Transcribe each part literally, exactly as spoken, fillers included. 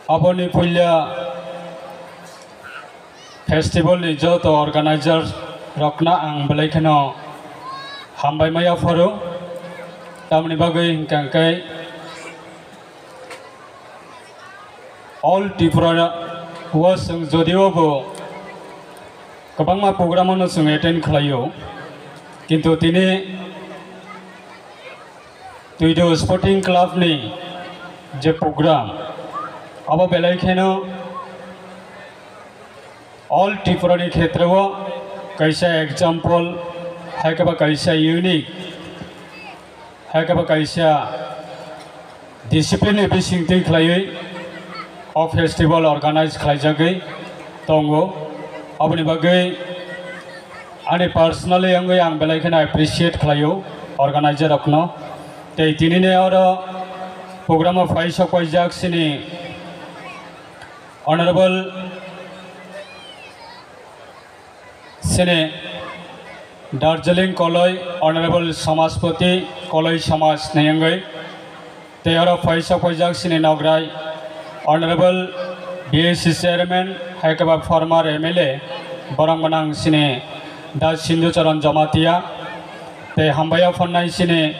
Aboni puila festival ni joto organizer rokno ang belai kheno hambai maya phoro. Tamoni bagwi hwnkha khe All Tripura o chwng jodio bo kwbangma program no chwng attend khlaio, kintu tini Tuido Sporting Club ni je program, abo belai kheno All Tripura ni khetreo kaisa example, hai khe ba kaisa unique, hai khe ba kaisa discipline ni bisingtwi khlaiwi o festival organize khlaijagwi tongo. Aboni bagwi ani personally wngwi ang belai kheno appreciate khlaio organizer rokno. Tei tinini oro program o phai sok paijak chini Honorable chini Darjeeling Koloi, Honorable Samajpati Koloi Samaj ni wngwi. Tei oro phai sok paijak chini Nograi, Honorable B A C Chairman, hai khe ba former M L A, borok gwnang chini Da Sindhu Charan Jamatia, tei hambai o phonnai chini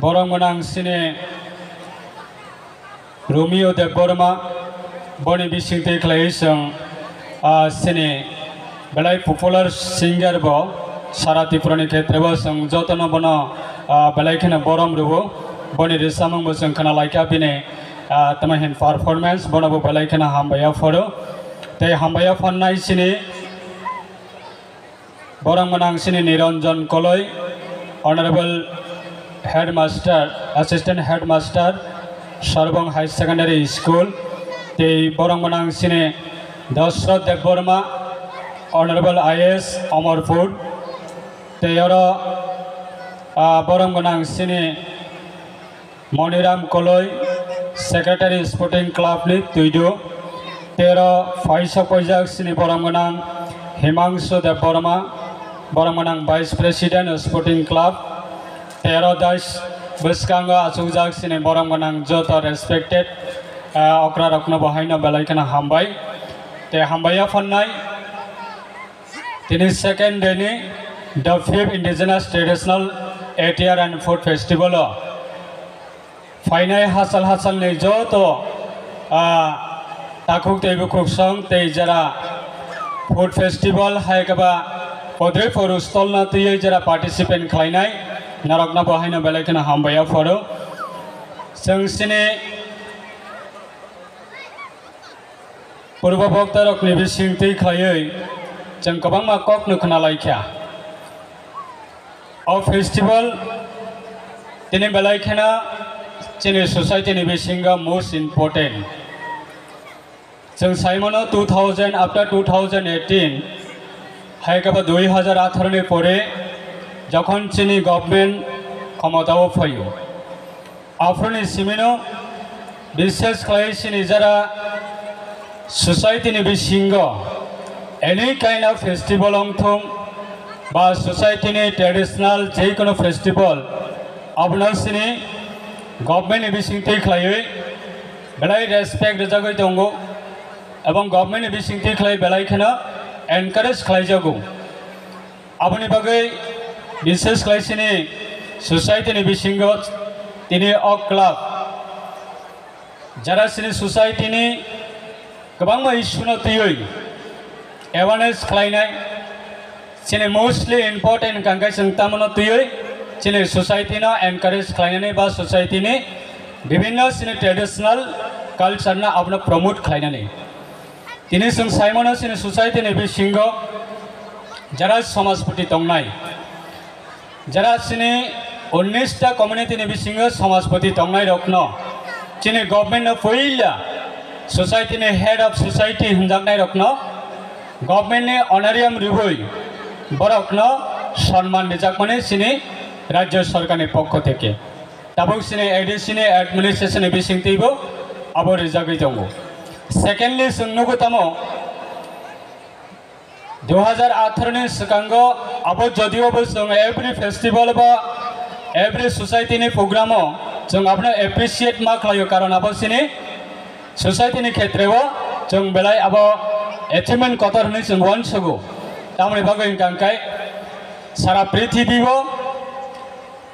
borok gwnang chini Romeo Debbarma, boni bisingtwi khlaiwi chwng, ah, chini belai popular singer bo, sara Tripura ni khetre bo chwng jotono bono, ah, belai kheno borom rwo. Boni rwchapmung bo chwng khna laikha, bini, ah, tamo hin performance bono bo belai kheno hambai ya phoro. Tei hambai ya phannai chini Borok gwnang chini Niranjan Koloi, Honorable Headmaster, Assistant Headmaster, Sorbong High Secondary School, tei borok gwnang chini Dashrath Debbarma, Honorable I A S Amarpur, tei oro, ah, borok gwnang chini Moniram Koloi, Secretary Sporting Club ni Tuidu, tero phaisa paijak chini borok gwnang Himangshu Debbarma, borok gwnang Vice President Sporting Club, tero dais bwskango achukjak chini borok gwnang joto respected, ah, okra rokno bo haino belai kheno hambai, te hambai ya phannai. Tini second day ni the fifth Indigenous Traditional Attire and Food Festival o phainai hachal hachal ni joto, ah, takhuk tei bukhuk song tei jera food festival hai khe ba podroi phoru stall no twiwi jera participant khlainai norok no bo haino belai kheno hambai ya phoro. Chwng chini Purba boktarokni bising twi khlaiwi chwng kwbangma kokno khna lai kha. O festival tini belai kheno chini society ni bisingo most important. Chwng sai mano two thousand, after two thousand eighteen, hai khe ba dui hazar atharo ni pore jokhon chini government khomotao phaio. Aphuruni simino, bishes khlai chini jara society ni bisingo any kind of festival wngthung ba society ni traditional jekono festival, abono chini government ni bising twi khlaiwi belai respect rwjagwi tongo, ebong government ni bising twi khlai belai kheno encourage khlaijago. Aboni bagwi bishes khlai chini society ni bisingo tini o club, jara chini society ni kwbangma issue no twiwi awareness khlainai, chini mostly important hwnkha khe chwng tamano twiwi chini society no encourage khlainani ba society ni bibhinno chini traditional culture no abono promote khlainani. Tini chwng sai mano chini society ni bisingo jara samajpati tongnai, jara chini unnish ta community ni bisingo samajpati tongnai rokno chini government no puila society ni head of society hwnjaknai rokno government ni honorarium rwui borokno sonman rijakmani chini rajya sarkar ni pokho theke. Tabuk chini A D C ni administration ni bising twibo abo rijagwi tongo. Secondly, chwng nugo tamo, dui hazar atharo ni swkango abo jodio bo chwng every festival ba Every society ni program o chwng abono appreciate ma khlaio, karon abo chini society ni khetre o chwng belai abo achievement kotor hwnwi chwng uansugo. Tamoni bagwi hwnkha hwnkhe sara prithibi o,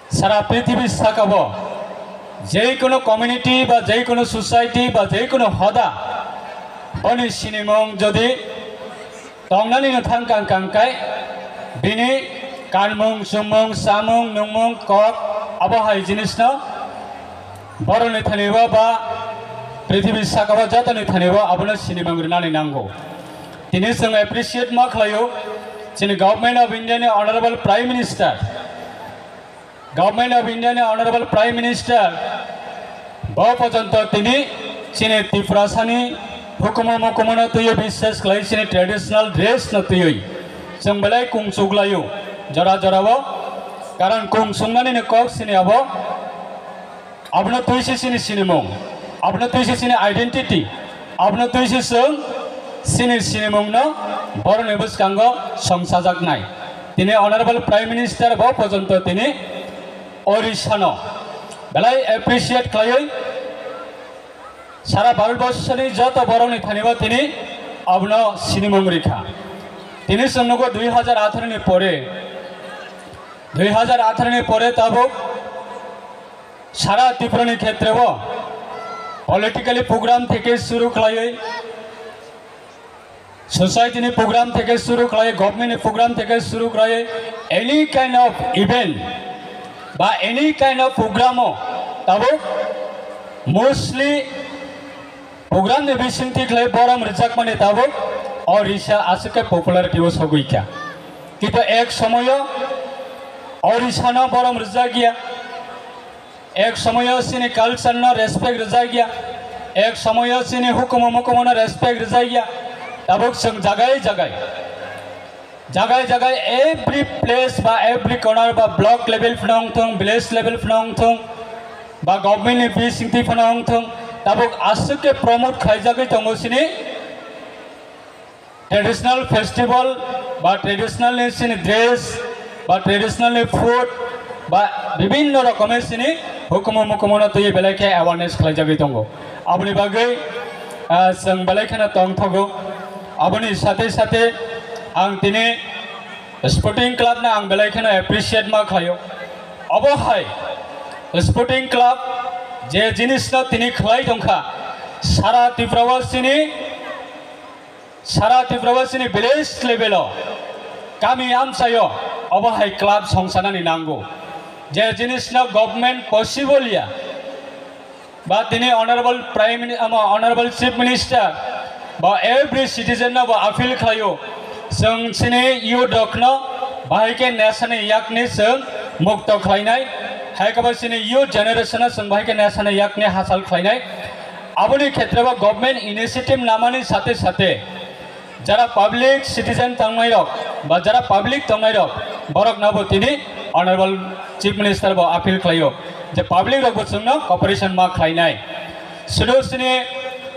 sara prithibi saka o jekono community ba jekono society ba jekono hoda boni sinimung jodi tongnani no thang kang kang kai bini kanmung, chumung, samung, nungmung, kok, abo hai jinisno borokni thani o ba prithibi saka o jotoni thani o abono sinimung rinani nango. Tini chwng appreciate ma khlaio chini Government of India ni Honorable Prime Minister, Government of India ni Honorable Prime Minister bo pojonto tini chini Tiprasani hukumu mukumu no twiwi, bishes khlai chini traditional dress no twiwi chwng belai kung chuklaio jora jora o, karon kung chungnani ni kok chini abo. Abono twi se chini sinimung, abono twi se chini identity, abono twi se chwng chini sinimungno borokni bwskango songchajaknai. Tini Honorable Prime Minister bo pojonto tini Odisha no belai appreciate khlaiwi sara Bharat borsoni joto borokni thani o tini abono sinimung rikha. Tini chwng nugo dui hajar atharo ni pore, dui hajar atharo ni pore tabuk sara Tripura ni khetre o politically program theke suru khlaiwi, society ni program theke suru khlaiwi, government ni program theke suru khlaiwi, any kind of event ba any kind of program o tabuk mostly program ni bisingtwi khlai borom rwjakmani tabuk Odisha aswk khe popularity o sogwi kha. Kintu ek somoyo Odisha no borom rwjak ya. Ek somoyo chini culture no respect rwjak ya, ek somoyo chini hukumu mukumu no respect rwjak ya. Tabuk chwng jagai jagai, jagai jagai every place ba every corner ba block level phano wngthung, village level phano wngthung, ba government ni bisingtwi phano wngthung, tabuk aswk khe promote khlaijagwi tongo chini traditional festival ba traditional ni chini dress ba traditional ni food ba bibinno rokomer chini hukumu mukumu no twi belai khe awareness khlaijagwi tongo. Aboni bagwi, ah, chwng belai kheno tongthogo. Aboni sathe sathe ang tini Sporting Club no ang belai kheno appreciate ma khlaio. Obo hai Sporting Club je jinis no tini khlai tongkha, sara Tripura o chini Sara Tripura o chini village level o, kami amchaio obo hai club songsanani nango. Je jinisno government possible ya, ba tini Honorable Prime Mini-, ama Honorable Chief Minister ba every citizen no bo appeal khlaio. Chwng chini youth rokno bahai khe nesani yakni chwng mukto khlainai, hai khe bo chini youth generation no chwng bahai khe nesani yakni hachal khlainai. Aboni khetre bo government initiative namani sathe sathe jara public citizen tongnai rok ba jara public tongnai rok, borok no bo tini Honorable Chief Minister bo appeal khlaio je public rok bo chwngno cooperation ma khlainai. Sudu sini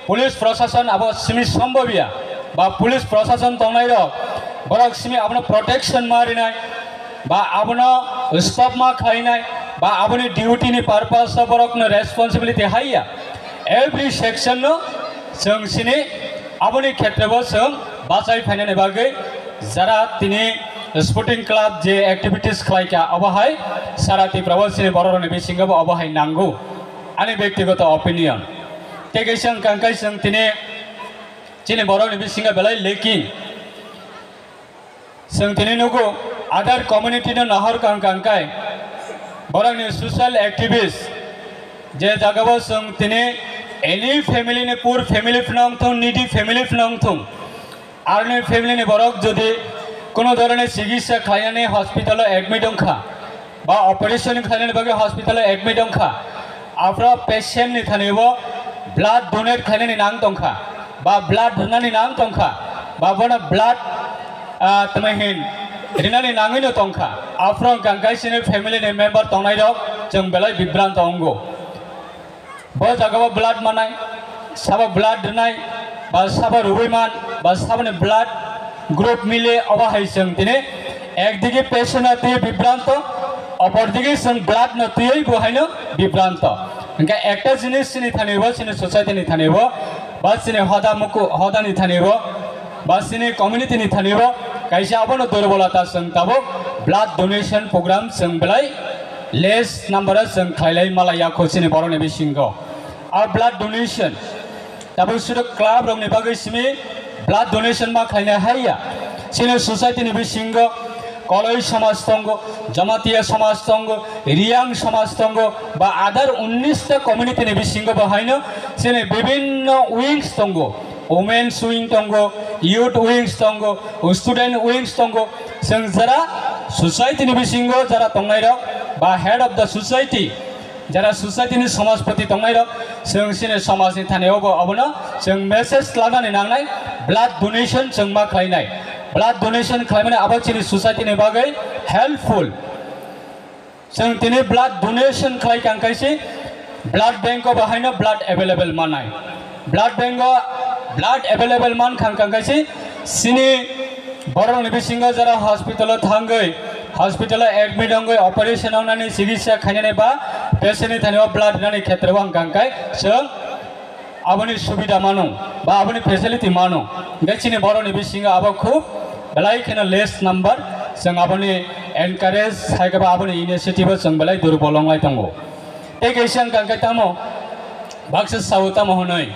police prosason abo simi sombobia ba police prosason tongnai rok, borok simi abono protection ma rinai ba abono stop ma khlainai ba aboni duty ni purpose o borok no responsibility haiya. Every section no chwng sini aboni khetre bo chwng bachai phainani bagwi jara tini sporting club je activities khlaikha, obo hai sara Tripura o chini borok rokni bisingo bo obo hai nango, ani byaktigoto opinion. Tei kaisa wngkha hwnkhe chwng tini chini borokni bisingo belai lacking. Chwng tini nugo other community no nahor kang kang kai borokni social activist je jagao chwng tini any family ni poor family phano wngthung, needy family phano wngthung, aroni family ni borok jodi kono dhoroner chikitsa khlainani hospital o admit wngkha, ba operation khlainani bagwi hospital o admit wngkha, aphro patient ni thani bo blood donate khlainani nang tongkha, ba blood rwnani nang tongkha, ba bono blood, ah, tmai hin rinani nangwi no tongkha, aphro wngkha kaisa ni family ni member tongnai rok chwng belai bibranto wngo. Bo jaga o blood manai, sabo blood rwnai, ba sabo rwui man, ba saboni blood group mile, obo hai chwng tini ekdigi patient o twi bibranto, Opor digi chwng blood no twiwi bo haino bibranto. Hwnkhe ekta jinis chini thani bo, chini society ni thani bo, ba chini hoda muku, hoda ni thani bo, ba chini community ni thani bo, kaisa abono durbolata chwng tabuk blood donation program chwng belai less number o chwng khlailai malai yakho chini borok ni bisingo. A blood donation tabuk sudu club rok ni bagwi simi blood donation ma khlaina haiya. Chini society ni bisingo Koloi somaj tongo, Jamatia somaj tongo, Riang somaj tongo, ba other unnish ta community ni bisingo bo haino chini bibinno wings tongo, women's wing tongo, youth wings tongo, student wings tongo. Chwng jara society ni bisingo jara tongnai rok ba head of the society, jara society ni somajpoti tongnai rok, chwng chini somaj ni thani obo, obono chwng message lanani nangnai, blood donation chwng ma khlainai. Blood donation khlaimani abo chini society ni bagwi helpful. Chwng tini blood donation khlai kang kaisi blood bank o bahaino blood available manai. Blood bank o blood available man khang kang kaisi chini borok ni bisingo jara hospital o thangwi, hospital o admit wngwi operation wngnani chikitsa khainani ba patient ni thani o blood rinani khetre o ang kang kai chwng aboni subida mano ba aboni facility mano. Hingke chini borok ni bisingo abo khub belai kheno less number, chwng aboni encourage hai khe ba aboni initiative o chwng belai durbol wnglai tongo. Tei kaisa wngkha khe tamo baksa sao tamo hwnwi,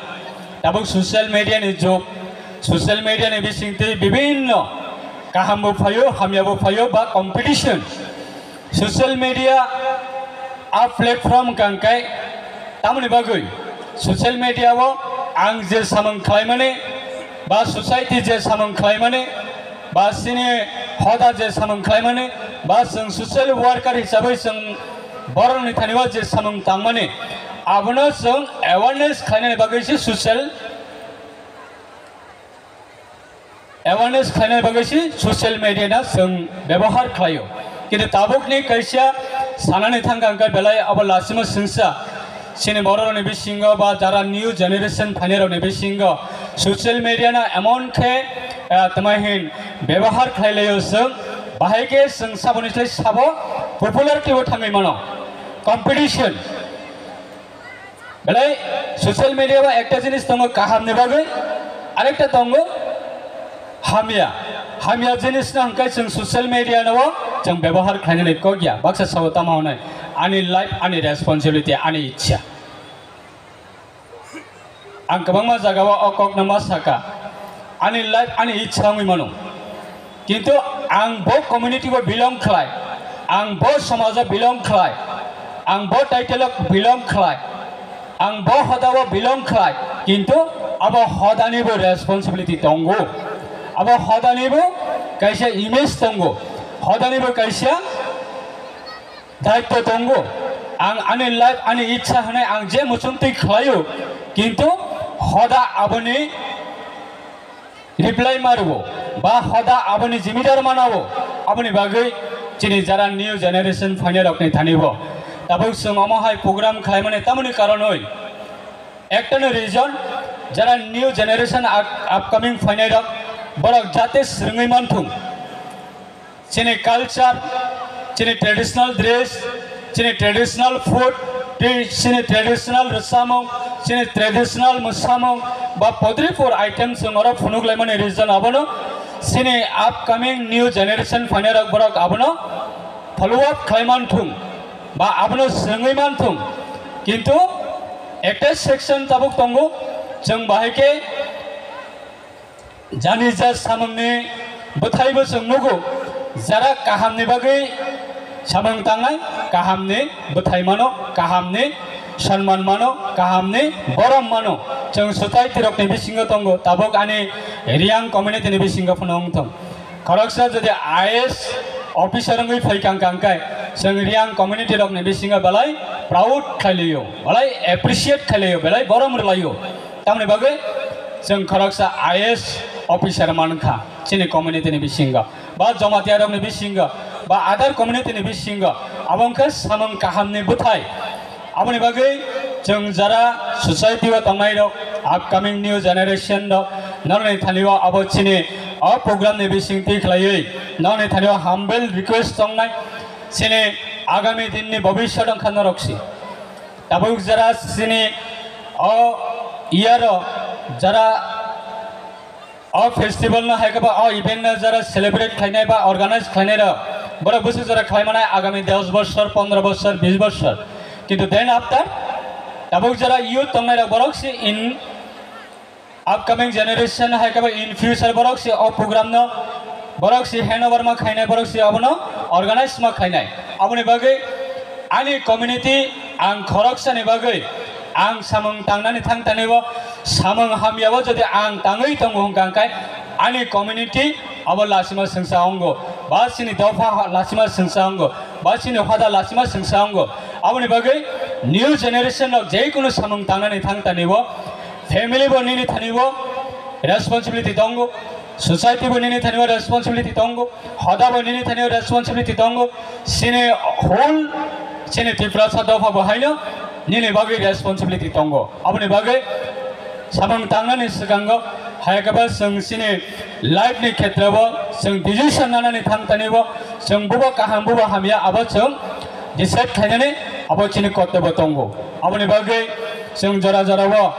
tabuk social media ni jug, social media ni bisingtwi bibinno kaham bo phaio, hamya bo phaio ba competition. Social media a platform wngkha khe tamoni bagwi social media o ang je samung khlaimani ba society je samung khlaimani ba chini hoda je samung khlaimani ba chwng social worker hisabai chwng borokni thani o je samung tangmani, abono chwng awareness khlainani bagwi se social awareness khlainani bagwi se social media no chwng bebohar khlaio. Kintu tabukni kaisa sanani thangkha hwnkhe belai abo lasima swngsa chini bororokni bisingo ba jara new generation phainairokni bisingo social media no emon khe, eh, tama hin bebohar khlai laio chwng, bahai khe chwng saboni sai sabo popularity o thangwi mano, competition. Belai social media o ekta jinis tongo kaham ni bagwi, arekta tongo hamya. Hamya jinis no hwnkhe chwng social media no chwng bebohar khlainani kok ya. Baksa sao tamo hwnwi, ani life, ani responsibility, ani ichha. Ang kwbangma jaga o o kok no ma saka, ani life, ani ichha wngwi mano. Kintu ang bo community bo belong khlai, ang bo somaj o belong khlai, ang bo title o belong khlai, ang bo hoda o belong khlai, kintu abo hoda ni bo responsibility tongo, abo hoda ni bo kaisa image tongo, hoda ni bo kaisa daitto tongo. Ang ani life, ani ichha hwnwi ang je muchungtwi khlaio, kintu hoda aboni reply ma rwo, ba hoda aboni jimidar ma nao, aboni bagwi chini jara new generation phainairokni thani bo. Tabuk chwng omo hai program khlaimani tamoni karonwi, ekta no reason, jara new generation up-, upcoming phainairok, borok jate swrwngwi manthung. Chini culture, chini traditional dress, chini traditional food, tei chini traditional rwchapmung, chini traditional mwsamung ba podripur items chwng oro phunuk laimani reason abono chini upcoming new generation phainairok borok abono follow up khlai manthung ba abono swrwngwi manthung. Kintu ekta section tabuk tongo, chwng bahai khe jani ja samungni bwthaibo chwng nugo, jara kahamni bagwi samung tangnai, kahamni bwthai mano, kahamni sonman mano, kahamni borom mano. Chwng society rokni bisingo tongo, tabuk ani Reang community ni bisingo phano wng thung. Khoroksa jodi I A S officer wngwi phai kang kang khe, chwng Reang community rokni bisingo belai proud khailio, belai appreciate khailio, belai borom rwlaio. Tamoni bagwi chwng khoroksa I A S officer mankha chini community ni bisingo, ba Jamatia rokni bisingo, ba other community ni bisingo, abo wngkha samung kahamni bwthai. Aboni bagwi chwng jara society o tongnai rok, upcoming new generation rok, norokni thani o abo chini o program ni bising twi khlaiwi norokni thani o humble request tongnai, chini Agami dinni bobishyot wngkha norok si. Tabuk jara sini o year o jara o festival no hai khe ba o event no jara celebrate khlainai ba organize khlainai rok, borok bwswk jora khlai manai agami dos bochor, pondro bochor, bis bochor. Kintu then after tabuk jara youth tongnai rok borok si in upcoming generation hai khe ba in future borok si o program no borok si hand over ma khainai, borok si abono organize ma khainai. Aboni bagwi ani community ang khoroksani bagwi ang samung tangnani thang tanibo, samung hamyabo jodi ang tangwi tongo hwnkha khe ani community abo lasima sengsa wngo, ba chini dopha lasima sengsa wngo, ba chini hoda lasima sengsa wngo. Aboni bagwi new generation rok je kunu samung tangnani thang tanibo, family bo nini thani bo responsibility tongo, society bo nini thani bo responsibility tongo, hoda bo nini thani bo responsibility tongo, sini whole sini Tiprasa dopha bo haino nini bagwi responsibility tongo. Aboni bagwi samung tangnani swkango hai khe ba chwng sini life ni khetrebo chwng decision nanani thang tanibo, chwng bubo kaham bubo hamya abo chwng decide khainani abo chini kortobo tongo. Aboni bagwi chwng jora jorao,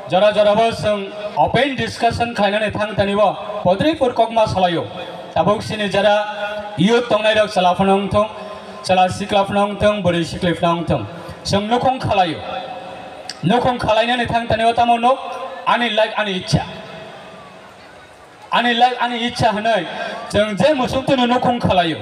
jora jorao chwng open discussion khlainani thang tanibo podripur kokma salaio. Tabuk sini jara youth tongnai rok chwla phano wngthung, chwla sikla phano wngthung, bwrwi sikli phano wngthung, chwng nukhung khalaio. Nukhung khalainani thang tanibo tamo nuk ani life ani ichha. Ani life ani ichha hwnwi chwng je muchungtwino nukhung khalaio.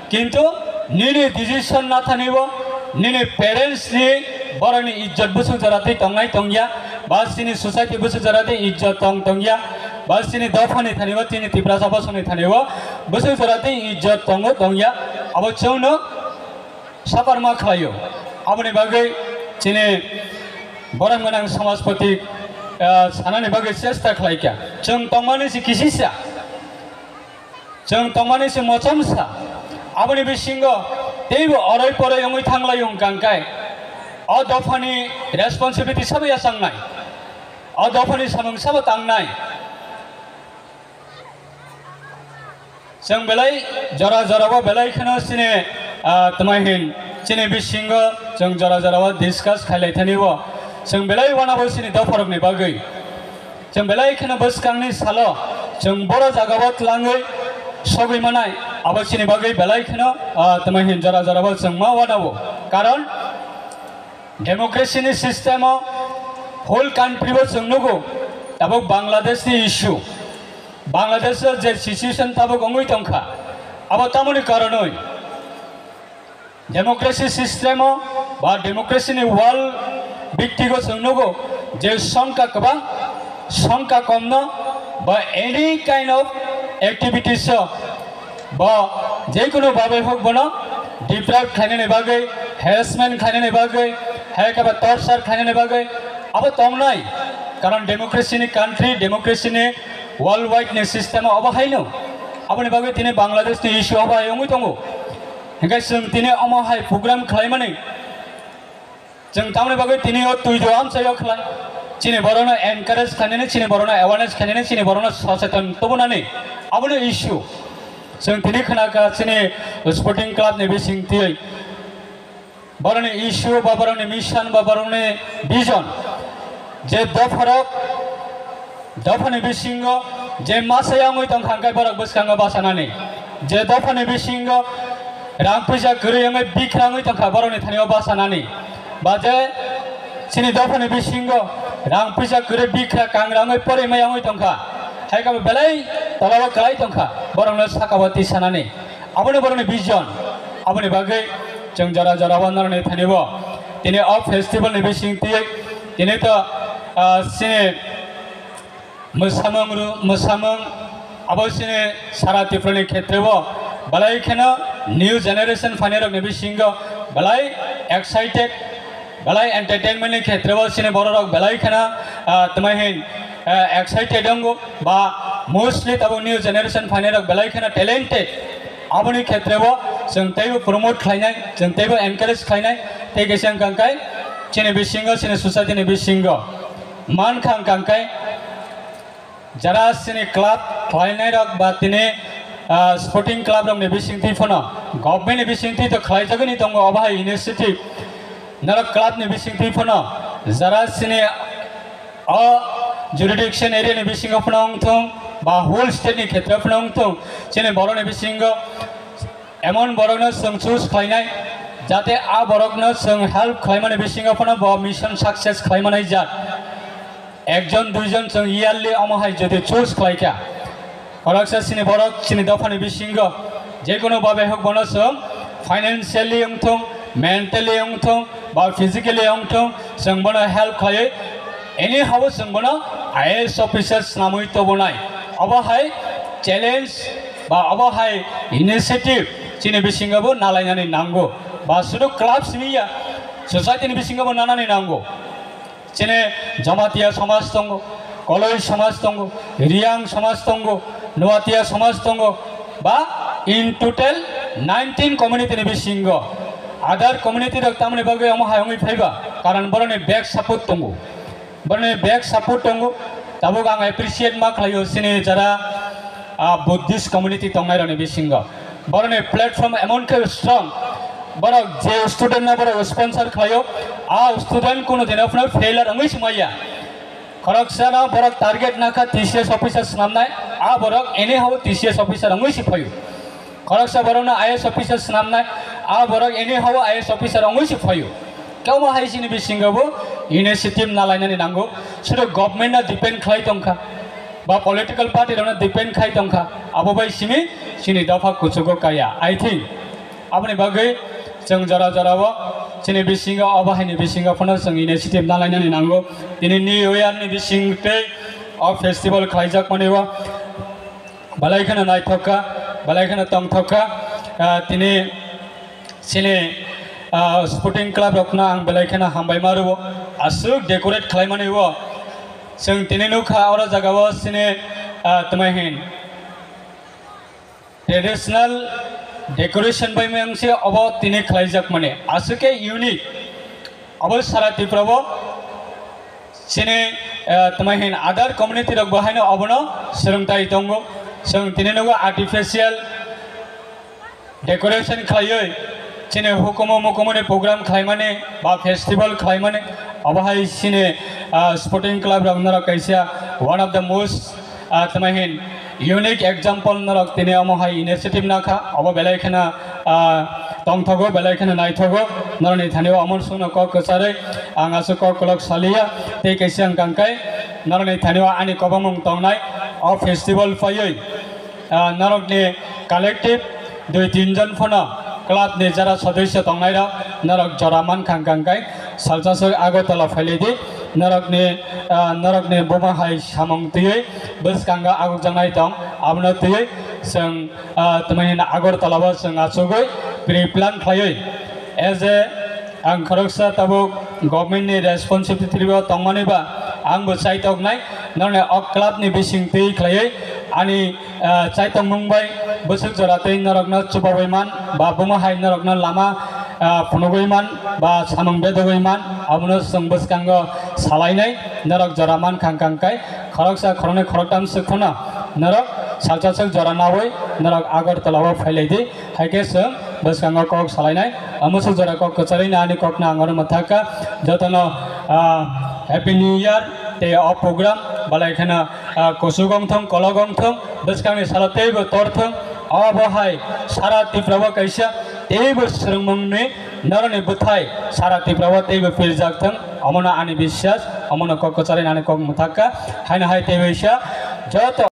Kintu nini decision nathanibo nini parents ni borokni ijjot bwswk jora twi tongnai tongya, ba chini society bwswk jora twi ijjot tong tongya, ba chini dophani thanibo chini Tiprasa bosongni thanibo bwswk jora twi ijjot tongo tongya, abo chwngno saparma khlaio. Aboni bagwi chini borok gwnang samajpati, ah, sanani bagwi chesta khlaikha. Chwng tongmani se kisisa, chwng tongmani se mochomsa. Aboni bisingo teibo oroi poroi wngwi thanglaio hwnkha khe o dophani responsibility sabo yachangnai, o dophani samung sabo tangnai. Chwng belai jora jorao belai kheno chini, ah, tma hin chini bisingo chwng jora jorao discuss khailai thani bo. Chwng belai wanabo chini dopharokni bagwi. Chwng belai kheno bwskangni salo chwng boro jagao tlangwi sogwi manai abo chini bagwi belai kheno, ah, tma hin jora jorao chwng ma wanabo. Karon democracy ni system o whole country o chwng nugo, tabuk Bangladesh ni issue, Bangladesh o je situation tabuk wngwi tongkha, abo tamoni karonoi democracy system o ba democracy ni world biktigo chwng nugo je songkha kwbang, songkha komno ba any kind of activities o bo jekunu babai hok bono deprive khlainani bagwi, harassment khlainani bagwi, hai khe ba torture khlainani bagwi abo tongnai. Karon democracy ni country, democracy ni worldwide ni system o abo haino. Aboni bagwi tini Bangladesh ni issue abo hai wngwi tongo. Hinkhe chwng tini omo hai program khlaimani chwng tamoni bagwi tini o twi jo amchaio khlai. Chini borokno encourage khlainani, chini borokno awareness khlainani, chini borokno socheton tubunani abono issue. Chwng tini khna kha chini sporting club ni bising twi borokni issue ba borokni mission ba borokni vision je dopharok dophani bisingo je masa yangwi tongkha hwnkhe borok bwskango bachanani, je dophani bisingo rang puisa kwrwi wngwi bikrangwi tongkha borokni thani o bachanani, ba je chini dophani bisingo rang puisa kwrwi bikra kangrangwi porimai wngwi tongkha, hai khe belai tolao kwlai tongkha borokno saka o tisanani, aboni borokni vision. Aboni bagwi chwng jora jora o norokni thani bo tini o festival ni bising twi tini to, ah, chini mwsamung ru-, mwsamung abo chini sara Tripura ni khetre o belai kheno new generation phainai rok ni bisingo belai excited, belai entertainment ni khetre o chini borok rok belai kheno, ah, tma hin, ah, excited wngo ba mostly tabuk new generation phainai rok belai kheno talented. Aboni khetre o chwng teibo promote khlainai, chwng teibo encourage khlainai, tei kaisa wngkha khe chini bisingo, chini society ni bisingo mankha wngkha khe jara chini club khlainai rok ba tini Ah, sporting club rokni bisingtwi phano government ni bisingtwi to khlaijagwini tongo obo hai initiative. Norok club ni bisingtwi phano jara chini o jurisdiction area ni bisingo phano wngthung ba whole state ni khetre phano wngthung, chini borok ni bisingo emon borokno chwng choose khlainai, jate a borokno chwng help khlaimani bisingo phano bo mission success khlaimanai jak. Ekjon duijon chwng yearly omo hai jodi choose khlaikha, khoroksa chini borok chini dophani bisingo jekono babe hok bono chwng financially wngthung, mentally wngthung, ba physically wngthung, chwng bono help khlaiwi, anyhow chwng bono I A S officer swnamwi tobonai. Obo hai challenge ba obo hai initiative chini bisingo bo nalainani nango, ba sudu club simi ya, society ni bisingo bo nanani nango. Chini Jamatia somaj tongo, Koloi somaj tongo, Riang somaj tongo, Nuatia somaj tongo, ba in total nineteen community ni bisingo. Other community rok tamni bagwi omo hai wngwi phaiba, karon boroni bek support tongo. Boroni bek support tongo. Tabuk ang appreciate ma khlaio chini jara, ah, Buddhist community tongnai rokni bisingo. Boroni platform emon khe strong. Borok je student no borok sponsor khlaio, a student kuno dino phano failure wngwi se maya. Khoroksa no borok target nakha T C S officer swnamnai, a borok anyhow T C S officer wngwi se phaio. Khoroksa borokno I A S officer swnamnai, a borok anyhow I A S officer wngwi se phaio. Kebo hai chini bisingo bo initiative nalainani nango. Sudu government no depend khlai tongkha, ba political party rokno depend khai tongkha, abo bai simi chini dopha kuchugo kaya. I think aboni bagwi chwng jora jorao chini bisingo, obo haini bisingo phano chwng initiative nalainani nango. Tini New Year ni bising tei o festival khlaijak mani o belai kheno naithok kha, belai kheno tongthok kha. Ah, tini chini, ah, sporting club rokno ang belai kheno hambai ma rwo. Aswk decorate khlaimani o chwng tini nukha oro jagao chini, ah, twmai hin traditional decoration bai meng se obo tini khlaijak mani. Aswk khe unique. Obo sara Tripura o chini, eh, twmai hin other community rok bo haino obono swrwngtai tongo. Chwng tini nugo artificial decoration khlaiwi chini hukumu mukumuni program khlaimani ba festival khlaimani. Obo hai chini, ah, sporting club rok norok kaisa one of the most, ah, twmai hin unique example norok tini omo hai initiative nakha. Obo belai kheno, ah, tongthogo, belai kheno naithogo. Norokni thani o omo songno kok kwcharwi ang aswk kok kwlok saliya. Tei kaisa wng kang khe norokni thani o ani kwbangmung tongnai o festival phaiwi, ah, norokni collective dui tin jon phano club ni jara sodosyo tongnai rok norok jora man kha wng kang khe salsa swk Agartala phailai di. Norokni, ah, norokni buma hai samung twiwi bwskango agukjaknai tong, abono twiwi chwng, ah, twmai hino Agartala o chwng achugwi pre-plan khlaiwi. As a, ang khoroksa tabuk government ni responsibility o tongmani ba ang bo chaitoknai, norokni o club ni bising twi khlaiwi ani, ah, chaitokmung bai bwswk jora twi norokno chubawi man ba buma hai norokno lama, ah, phunugwi man ba samung bedogwi man, abono chwng bwskango salainai norok jora man kha wng kang khe khoroksa khoroknwi khoroktam swk phano norok salsa swk jora nawi norok Agartala o phailai di. Hai khe chwng bwskango kok salainai, omo swk jora kok kwcharwi ani kokno ang oro mwthak kha. Jotono, ah, Happy New Year tei o program belai kheno, ah, kuchuk wng thung, kolok wng thung, bwskangni salo teibo tor thung. Obo hai sara Tripura o kaisa teibo swrwngmungni norokni bwthai sara Tripura o teibo pirjak thung. Omono ani biswas, omono kok kwcharwi ani kok mwthak kha. Haino hai teibo isa joto